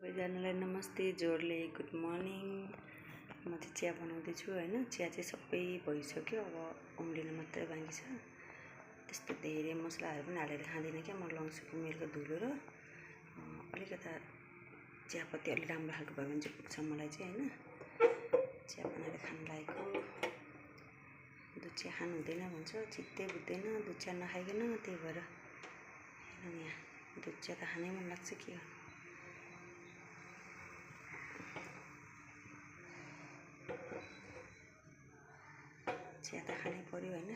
सबैजनालाई नमस्ते जोडले गुड मर्निङ। म चाहिँ चिया बनाउँदैछु हैन। चिया चाहिँ सबै भइसक्यो, अब उम्लिन मात्रै बाँकी छ। त्यस्तो धेरै मसलाहरू पनि हालेर खाँदिनँ क्या, म लङ्सुको मिलको धुलो र अलिकता चियापत्ती अलि राम्रो खालको भयो भने चाहिँ पुग्छ मलाई चाहिँ हैन। चिया बनाएर खान लागेको। दुध चिया खानु हुँदैन भन्छ, चित्तै बुझ्दैन दुध चिया नखाइकन, त्यही भएर हेर्नु यहाँ दुध चिया त खानै मन लाग्छ के गर्नु। चिया त खानै पर्यो हैन।